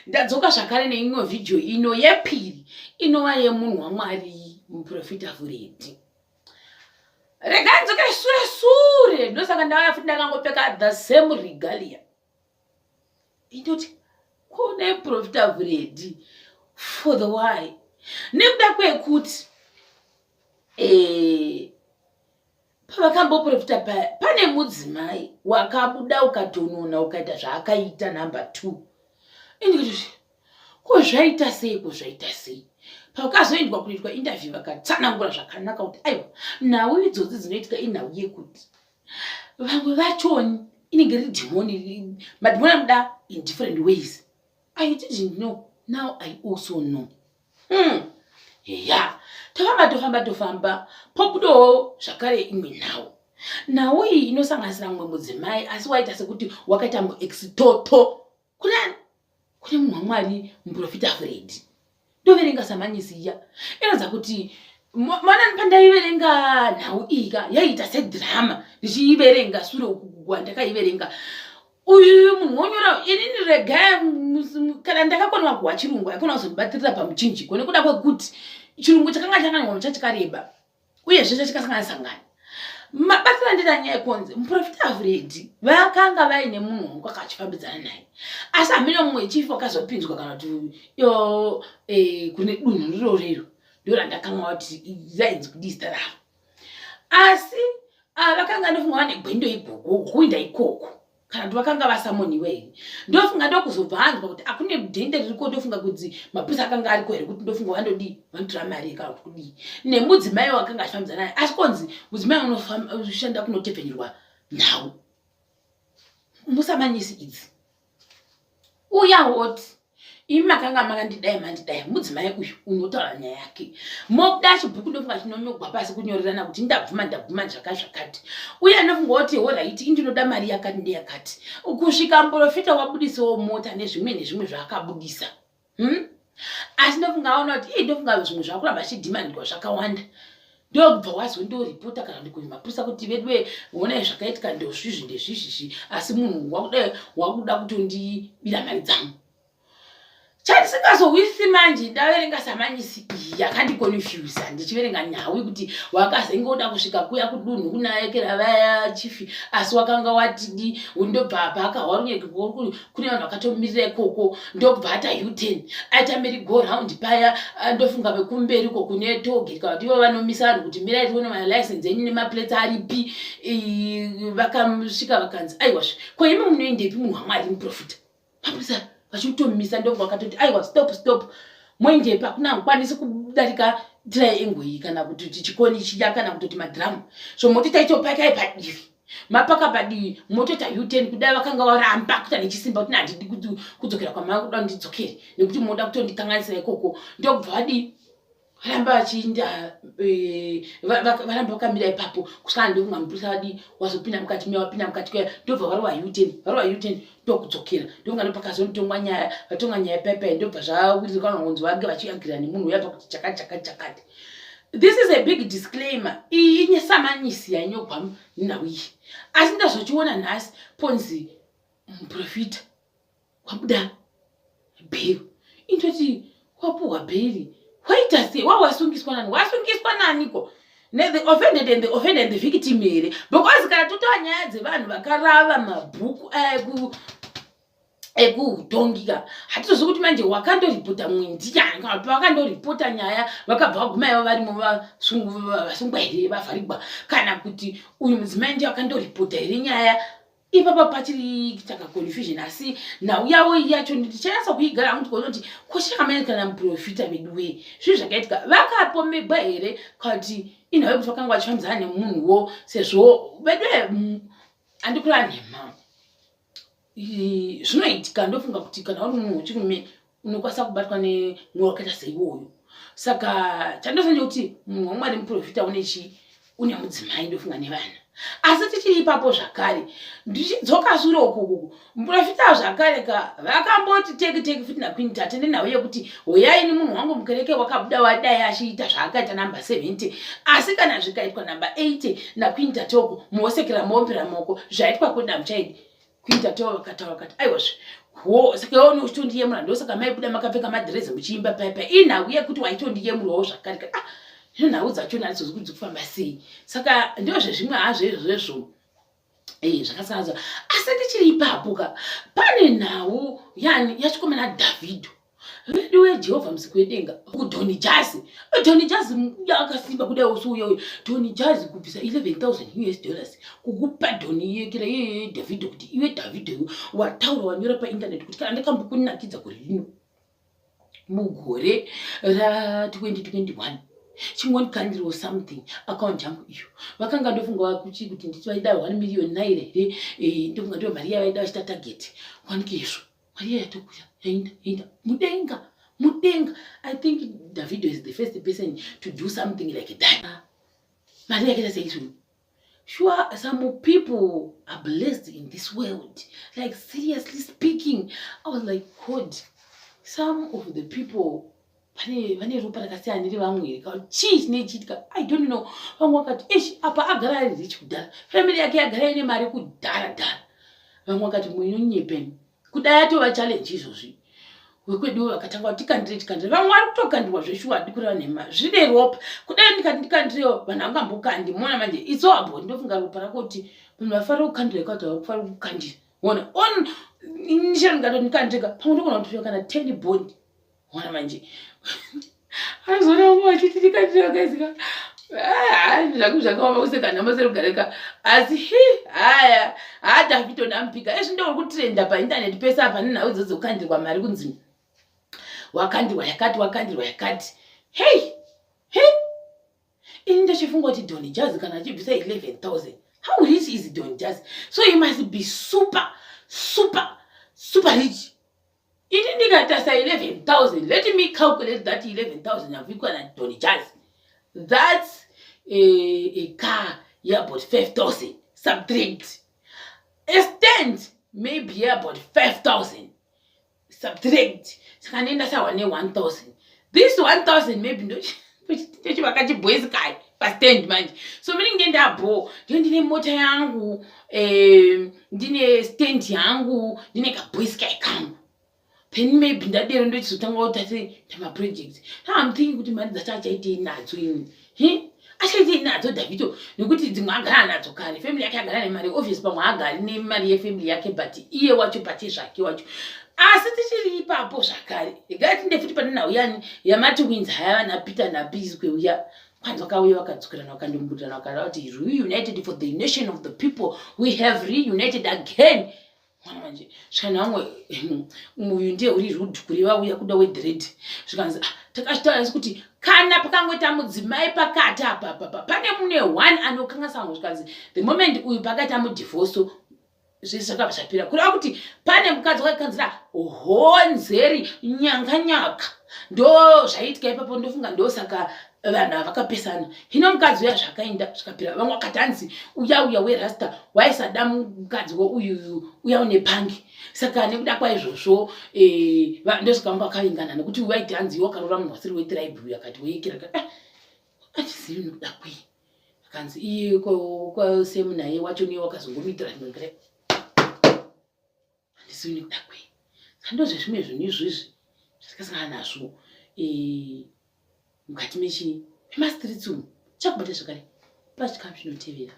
Ndadzoka zvakare neimwe vhidhiyo ino yepiri inova yemunhu waMwari muprofita Furedi. Regai ndzokere sure sure, ndosaka ndauya futi ndakangopfeka the same regalia. Indoti kune profita Furedi for the why? Nekuda kwekuti eh, pavakamboprofita paya pane mudzimai wakabuda ukatonona ukaita zvaakaita number two. Indikati ko zvaita sei, ko zvaita sei? Pakazoendwa kunoitwa interview vakatsanangura zvakanaka kuti aiwa, nhau idzodzi dzinoitika inhau yekuti vamwe vachoni inenge riri dhimoni, madhimoni anoda in different ways. I didn't know, now I also know. Ya, tofamba tofamba tofamba, pobudawo zvakare imwe nhau. Nhau iyi inosanganisira mumwe mudzimai, asi waita sekuti wakaita muexitoto kunani kune munhu waMwari muprofita Fredi. Ndoverenga samanyisi iya inoratidza kuti mana pandaiverenga nhau iyi ka yaiita sedhirama ndichiiverenga sure uku kwandakaiverenga. Uyu munhu wonyora inini regai kana ndakakoniwa kuhwa chirungu aikona kuzondibatirira pamuchinjiko nekuda kwekuti chirungu chakanga chakanyorwa chachikareba uyezve chachikasangana sangana. Mabatira ndina nyaya yekonzi muprofita Afuredi vakanga vaine munhu wangu akachifambidzana naye, asi hamene mumwe chief wakazopinzwa kana kuti yo kune dunhu riro rero ndo randakanga kuti rainzi kudii zita ravo, asi vakanga ndofunga vane gwendo igogo kuinda ikoko kana kuti vakanga vasamoniwa here ndofunga. Ndokuzobva anzwa kuti akune dhende ririko, ndofunga kuti mapurisa akanga ariko here kuti ndofunga vandodii, vanotora mari kana kuti kudii nemudzimai wakanga achifambidzana naye. Asi konzi mudzimai unoshanda kunotepfenyurwa nhau musamanyisi idzi uya woti imi makanga makandidai mandidai, mudzimai uyu unotaura nyaya yake, mobuda chibhuku ndofunga chinonyogwa pasi kunyorerana kuti ndabvuma ndabvuma zvakati zvakati. Uye anofunga kuti horaiti indinoda mari yakati ndeyakati, kusvika muprofita wabudisawo mota nezvimwe nezvimwe zvaakabudisa, Asi ndofunga aona kuti ii ndofunga zvimwe zvakuramba zvichidhimandwa zvakawanda, ndokubva wazondoripota kana kuti kumapurisa kuti veduwe honai zvakaitika, ndozvizvi ndezvizvizvi, asi munhu wakuda kutondibira mari dzangu. Chandisingazohwisisi manje, ndaverenga samanyisi iyi yakandikonfusa ndichiverenga nhau yekuti wakazenge oda kusvika kuya kudunhu kunayekera vaya chifi, asi wakanga watidi ndobva apa akahwa runyeke kune vanhu vakatomirira ikoko, ndokubva ata U-turn, aita merry go round paya. Ndofunga vekumberi uko kune tollgate kana kuti ivo vanomisa vanhu kuti mirai tione malicense enyu nemaplates aripi, vakasvika vakanzi aiwazve ko imi munoendepi munhu waMwari muprofita? Mapurisa vachitomisa, ndobva vakatoti aiwa, stop stop, moendepi? Hakuna hakukwanisi kudarika triangle iyi kana kuti chikoni chiya kana kutoti madhiramu, so moti taitopakai padivi, mapaka padivi, motoita U-turn. Kudai vakanga varamba kuita nechisimba kuti handidi kudzokera kwamakuda ndidzokere nekuti moda kutondikanganisira ikoko, ndokubva vadii, varamba vachiinda, varamba vakamira ipapo kusvika ndokunga mupurisa vadii wazopinda mukati meya, wapinda mukati kuya, ndobva varova U-turn, varova U-turn ndokudzokera. Ndokunga ndopakazonotongwa nyaya, vatonga nyaya paipai, ndobva zvawirirwa kunzi vange vachiagirira nemunhu uya pakuti chakati chakati chakati. This is a big disclaimer, iyi inyesamanyisi yainyogwa nhau iyi, asi ndazochiona nhasi ponzi muprofita wabuda bheri. Indoti wapuhwa bheri waita sei? Wawasungiswa nani? Wasungiswa naniko? The offended and the offender and the victim here? Because kana totaura nyaya dzevanhu vakarava mabhuku ekuutongika, hatitozivi kuti manje wakandoripota mumwe ndiani, kana kuti vakandoripota nyaya vakabva vaguma ivo varimo vasungwa here, vavharigwa, kana kuti uyu mudzimai ndiye wakandoripota here nyaya? Ipapa pachiri taka confusion, asi nhau yavo yacho ndichanatsa kuigara hangu tikuona kuti kochakamaini kana muprofita veduwe zvinhu zvakaitika vakapomegwa here, kana kuti inhau yekuti vakanga vachifambidzana nemunhuwo, sezvo veduwe handikura nhema zvinoitika. Ndofunga kuti kana uri munhu wechirume unokwanisa kubatwa nemwoyo wakaita seiwoyo. Saka chandosanje kuti munhu waMwari muprofita une chii, une mudzimai ndofunga nevana. Asi tichiri ipapo zvakare, ndichidzoka sure ukukuku, muprofita zvakare ka vakamboti teki teki futi naQueen Tate nenhau yekuti hoyaini munhu wangu mukereke wakabuda wadai achiita zvaakaita namba 70, asi kana zvikaitwa namba 80 naQueen Tate uko mosekera moombera maoko, zvaitwa kwedamuchaidi. Queen Tate vakataura vakati aiwazve Ho, saka iwe uchitondiyemura ndosaka maibuda makapfeka madhirezi muchiimba paya paya. Inhau yekuti waitondiyemurawo zvakare. Ah, zvino nhau dzachona handizozi kuti dzikufamba sei. Saka ndozvezvimwe hazvo izvozvo. Eh, zvakasiyana asi ndichiri ipapo ka pane nhau yani yachikomana Davido. Veduwe Jehovha musiki wedenga kudhoni jazi dhoni jazi akasimba kudai usi uya uya dhoni jazi kubvisa 11000 us dollars kukupa dhoni yekira iyeye Davido kuti iwe Davido iwe wataura wanyora painternet kuti kana ndakambokunakidza gore rino mugore ra 2021 chingondikandiriwo something account yangu iyo vakanga ndofunga vakuchi kuti nditi vaida 1 million naira here eh, ndofunga ndiyo mari yavaida vachita target wanike izvo mari iya yatokwira yainda yainda mudenga mudenga i think davido is the first person to do something like that mari yakaita seizvoni sure some people are blessed in this world like seriously speaking i was like god some of the people vane vane ropa rakasiyana nerevamwe here ka chii chinoichiitika i don't know vamwe vakati ish apa agara ari rich kudhara family yake yagara ine mari kudhara dhara vamwe vakati munonyepeni kudai atova challenge izvozvi wekwedu vakatanga kuti tikandire tikandire vamwe vari kutokandirwa zveshuwa hadi kureva nhema zvine ropa kudai ndikati ndikandirewo vanhu vangambokandi mona manje it's all about ndofunga ropa rako kuti vanhu vafarira kukandira ikati vakufarira kukandira ona on chero ndikatoti ndikandika pamwe ndogona kutopiwa kana 10 bond ona manje azoona vamwe vachiti ndikandira kaisika zvangu zvakaoma kuseka nhamo serugareka asi hi haya haadhavhidho ndamupika ezvi ndouri kutrenda paintaneti pese apa nenhau idzodzo dzokukandirwa mari kunzi wakandirwa yakati wakandirwa yakati hei hei ini ndochifunga kuti doni jazz kana achibvisa 11000 how rich is don jazz so he must be super super super rich ini ndikatasa 11000 let me calculate that 11000 yavikwa nadoni jazz that's a, a car yeabout 5000 subtract a stand maybe yeabout 5000 subtract saka ndenda sawa ne1000 this 1000 maybe ndochivaka chibhoisi kai pastand manje so meaning ndendabho ndiyo ndine mota yangu eh, ndine stand yangu ndine kabhoisi kai kangu then maybe ndadero ndochizotanga kutate tamaprojects now I'm thinking kuti mari dzacho achaitei nadzo ini he achaitei nadzo Davido nekuti dzimwe agara nadzo kare family yake agara nemari obvious pamwe agari nemari yefamily yake but iye wacho pate zvake wacho asi tichiri ipapo zvakare regai tinde futi pane nhau yani yamatwins haya vana Peter naPiswe uya kwanzi vakauya vakadzokerana vakandombudirana vakareva kuti reunited for the nation of the people we have reunited again mwana manje zvikanzi vamwe uyu ndiye uri rude kureva uya kuda wedred zvikanzi ah, takazvitaura isi kuti kana pakangoita mudzimai pakati apa papa pane mune one anokanganisa vamwe zvikanzi the moment uyu pakaita mudhivhoso zvese zvakabva zvapera kureva kuti pane mukadzi wakakanzira honzeri nyanganyaka ndo zvaiitika ipapo ndofunga ndosaka vanhu ava vakapesana hino mukadzi uya zvakaenda zvikapera vamwe vakati hanzi uya uya werasta waisada mukadzi weuyu uya une pangi saka nekuda kwaizvozvo eh, ndosaka vanga vakavingana nekuti waiti hanzi iwe wakaroora munhu wasiri wetribe uyu akati weikira ah, achizivi nekuda kwei akanzi iye kwasemu naye wacho niye wakazongomuitira zvimwe handizivi nekuda kwei saka ndozvezvimwe zvinhu izvizvi zvatakasangana nazvo eh, mukati mechii memastreets umu chakubata zvakare pachikamu chinotevera.